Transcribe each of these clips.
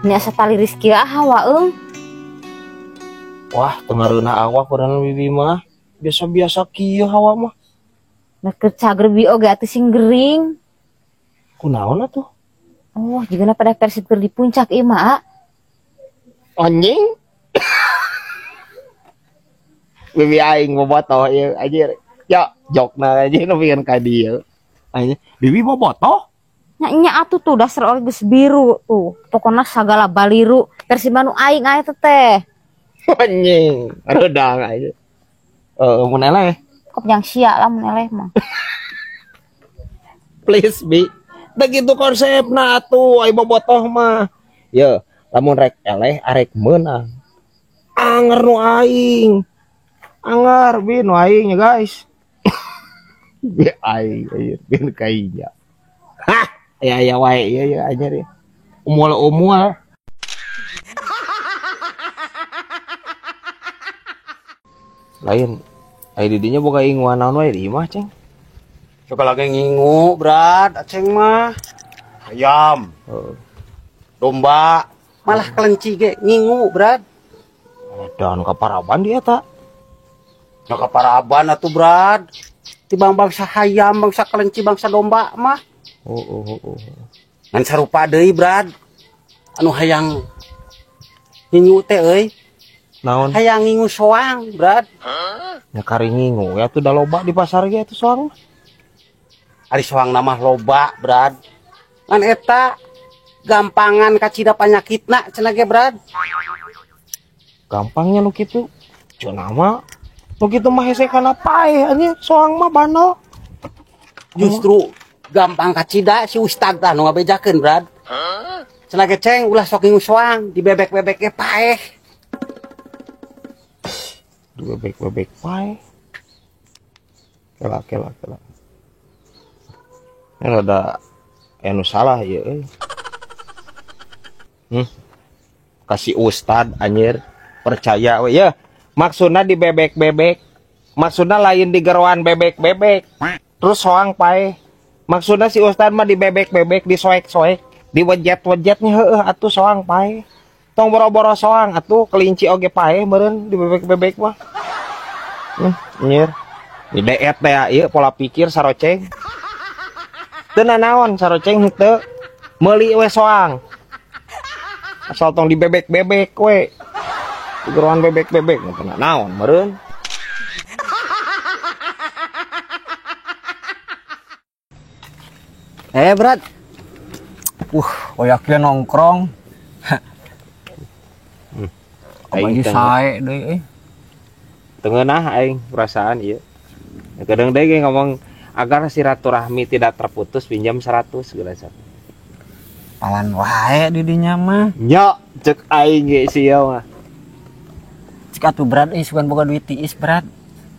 Ini asa taliris kieu ah hawa eung. Wah, teu ngareunah awak urang bibi mah. Biasa-biasa kieu hawa mah. Nah, keur cager bi oge atuh sing gering. Kunaon atuh? Oh, jigana pada Persib keur di puncak ieu mah, ah. Anjing. Bibi aing bobotoh ieu anjir. Ya, jokna aja nu pikeun ka dieu. Anjing, bibi bobotoh? Nya nya atuh tuh dasar oge geus biru tuh. Pokona sagala baliru Persib nu aing aya teh. Anjing, redang aja. Mun eleh. Kop yang sia lah mun eleh mah. Please bi. Teu kitu konsepna atuh ai bobotoh mah. Ye, lamun rek eleh arek meunang. Anger nu aing. Anger bi nu aing ya guys. Bi aing anjir, bin kainya. Hah, ya ya wae ya ya anjir. Umul-umul. Lain ai di dinya boga inguan naon wae di imah, Ceng. Suka lagi ngingu, Brad, Aceng mah. Ayam. Heeh. Domba, malah kelenci ge ngingu, Brad. Dan kaparaban dia tak? Ya kaparaban atuh, Brad. Tibang bangsa hayam, bangsa kelenci, bangsa domba mah. Oh. Ngan sarupa deui, Brad. Anu hayang ngingu teh euy. Naon? Hayang ngingu soang, Brad. Ya kari ngingu ya tuh da loba di pasar ge atuh soang. Ari soang mah loba, Brad. Ngan eta gampangan kacida panyakitna cenah ge, Brad. Gampangnya nu kitu. Cenah mah nu kitu mah hese kana paeh anjir, soang mah bandel. Justru gampang kacida si ustad tah nu ngabejakeun, Brad. Cenah ge ceng ulah sok ngingu soang, dibebek-bebek ge paeh. Bebek-bebek pae. Kela kela kela. Ini rada anu salah ya euy. Kasih ustad anjir percaya we ya. Maksudna di bebek-bebek. Maksudna lain di geroan bebek-bebek. Terus soang pae. Maksudna si ustad mah di bebek-bebek, disoek-soek, diwejet-wejetnya heueuh atuh soang pae. Tong boro-boro soang atuh kelinci oge pae meureun di bebek-bebek mah. Anjir. Di deet teh ieu pola pikir saroceng. Teu nanaon saroceng henteu meuli we soang. Asal tong di bebek-bebek we. Di geroan bebek-bebek teu nanaon meureun. Brad. Oyak nongkrong. Aing sae deui euy. Tengenah aing perasaan ieu. Kadang deui ge ngomong agar silaturahmi tidak terputus pinjam 100 geus asa. Palan wae di dinya mah. Nya cek aing ge sia mah. Cik atuh Brad euy sugan boga duit tiis Brad.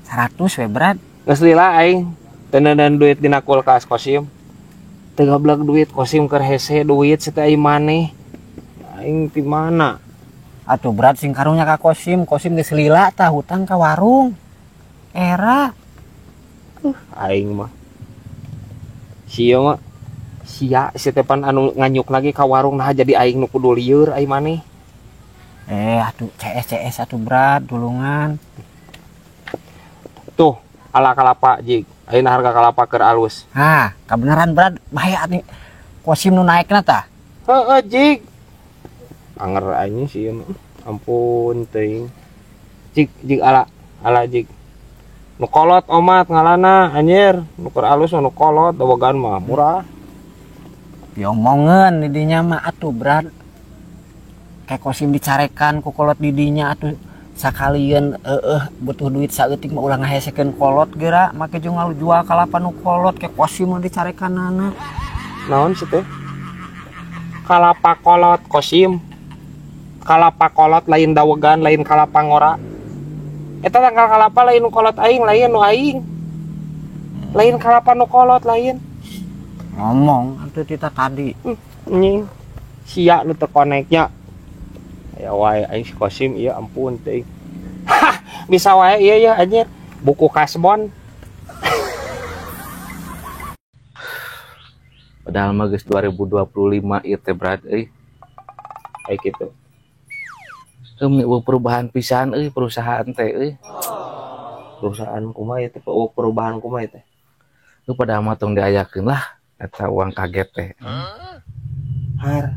100 we Brad. Geus lila aing teu neundeun duit dina kulkas Kosim. Teu gablek duit Kosim keur hese duit sateh aing maneh. Aing ti mana? Atuh Brad sing karunya ka Kosim, Kosim geus lila tah hutang ka warung. Era. Aing mah. Sia mah. Sia si tepan anu nganyuk lagi ka warung nah jadi aing nu kudu lieur aing maneh. Atuh CS CS atuh Brad tulungan. Tuh, ala kalapa jig. Ayeuna harga kalapa keur alus. Hah, kabeneran Brad bahaya atuh Kosim nu naekna tah. Heeh, jig. Anger aing sih ampun teuing. Jig jig ala ala jig. Nu kolot omat ngalana anjir, nu keur alus nu kolot dawegan mah murah. Diomongeun di dinya mah atuh Brad. Kayak Kosim dicarekan ku kolot di dinya atuh sakalieun eueuh butuh duit saeutik mah ulah ngahesekeun kolot geura make jeung ngajual kalapa nu kolot kayak Kosim mah dicarekanana. Naon sih teh? Kalapa kolot Kosim. Kalapa kolot lain dawegan lain kalapa ngora. Eta tangkal kalapa lain nu kolot aing lain nu aing. Lain kalapa nu kolot lain. Ngomong atuh tita tadi. Anjing. Sia nu teu koneknya. Ya wae aing si Kosim ieu ampun teuing. Hah, bisa wae ieu ya anjir. Buku kasbon. Padahal mah geus 2025 ieu teh Brad euy. Kayak gitu. Eueuh perubahan pisan euy perusahaan teh euy. Perusahaan kumaha ieu teh, perubahan kumaha ieu teh? Lu pada mah tong diayakeun lah eta uang kaget teh. Har.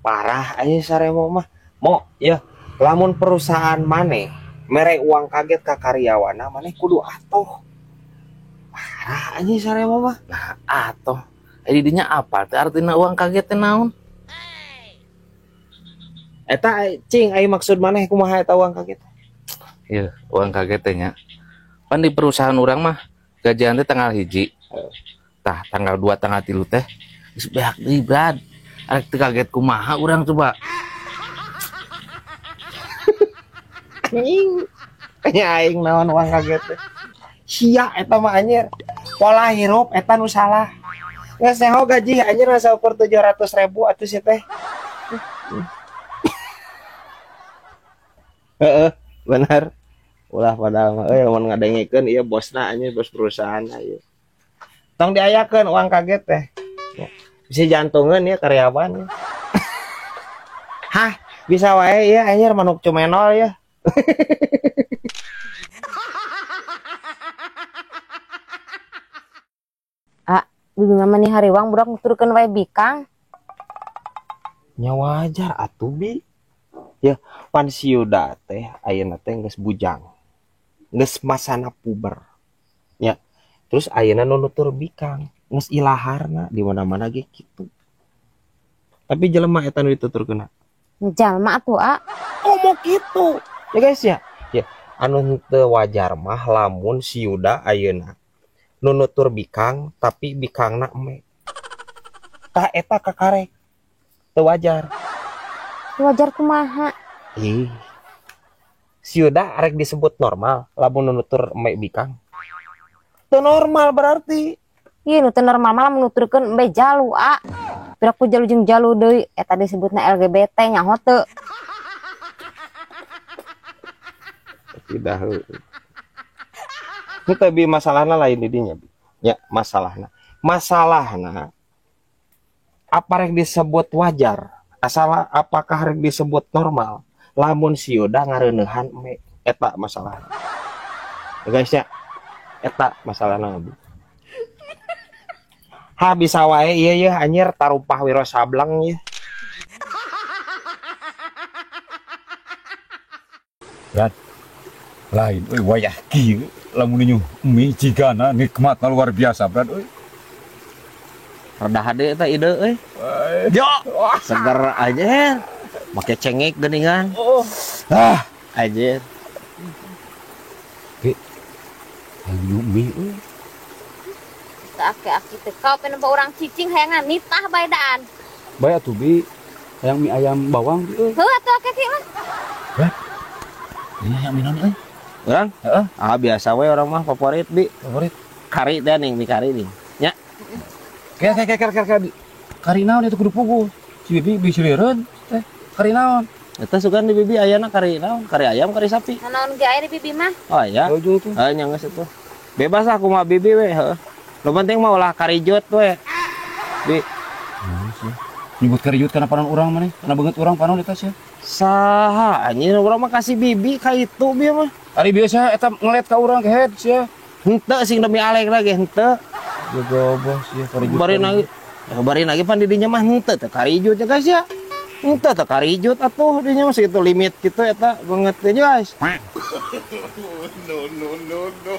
Parah aja saremo mah. Mo, ya lamun perusahaan maneh mere uang kaget ka karyawana maneh kudu atuh. Parah aja saremo mah. Nah, atuh. Eh didinya apa teh artina uang kaget teh naon? Eta cing ai maksud maneh kumaha eta uang kaget? Iya, uang kaget teh nya. Pan di perusahaan urang mah gajian teh tanggal 1. Tah tanggal 2 tanggal 3 teh geus beak deui, Brad. Arek teu kaget kumaha urang coba. Anjing. Nya aing naon uang kaget teh. Sia eta mah anjir. Pola hirup eta nu salah. Geus seho gaji anjir asa ukur 700.000 atuh sia teh. Heeh, benar. Ulah padahal mah euy lamun ngadengekeun ieu bosna anjir, bos perusahaan ieu. Tong diayakeun uang kaget teh. Bisa jantungeun ya karyawan. Hah, bisa wae ya anjir manuk cumenol ya. Ah, bibi mama nih hariwang budak nuturkeun wae bikang. Nya wajar atuh bi. Ya, pan si Yuda teh ayeuna teh geus bujang. Geus masana puber. Ya. Terus ayeuna nu nutur bikang, geus ilaharna di mana-mana ge kitu. Tapi jelema eta nu dituturkeunna. Jalma atuh, A. Komo kitu. Ya guys ya. Ya, anu teu wajar mah lamun si Yuda ayeuna nu nutur bikang tapi bikangna eme. Tah eta kakarek. Teu wajar. Wajar kumaha? Ih. Si Yuda arek disebut normal lamun nutur eme bikang. Teu normal berarti. Ih, nu teu normal mah lamun nuturkeun embe jalu, A. Piraku jalu jeung jalu deui eta disebutna LGBT nyaho teu. Tidak heuh. Ini tapi masalahna lain di dinya, Bi. Ya, masalahna. Masalahna apa rek disebut wajar? Asal apakah rek disebut normal? Lamun si Yuda ngareuneuhan eme eta masalahna. Ya guys ya. Eta masalahna, Bi. Ha bisa wae ieu yeuh anjir tarumpah Wiro Sableng ieu. Brad. Lain euy wayah kieu lamun nyuh mie jigana nikmatna luar biasa, Brad euy. Rada hade eta ide euy. Jo, seger anjir. Make cengek geuningan. Oh. Ah, anjir. Bi. Ayo mie euy. Aki-aki teh kau pengen orang cicing hayangan nitah bae daan. Bae atuh Bi. Hayang mie ayam bawang bi euy. Heuh atuh aki-aki mah. Brad. Ini hayang mie naon euy? Urang? Heeh. Ah biasa we urang mah favorit Bi. Favorit. Kari teh ning mie kari ning. Nya. Kari. Kari naon itu kudu puguh. Si Bibi bisi lieureun teh. Kari naon? Eta sugan di Bibi ayana kari naon? Kari ayam, kari sapi. Naon ge aya di Bibi mah? Oh iya. Tujuh tuh. Heuh nya geus atuh. Bebas lah kumaha Bibi we heuh. Nu penting mah ulah karijut we. Bi. Nyebut karijut kana panon urang maneh? Kana beungeut urang panon eta sia. Saha anjir urang mah kasih Bibi ka itu bieu mah. Ari biasa eta ngelet ka urang kehed sia. Henteu sing demi alek lagi henteu. Gogoboh sia karijut. Bari lagi pan didinya mah henteu teh karijut ya guys ya. Henteu teh karijut atuh dinya mah segitu limit kitu eta beungeut teh guys. No no no no.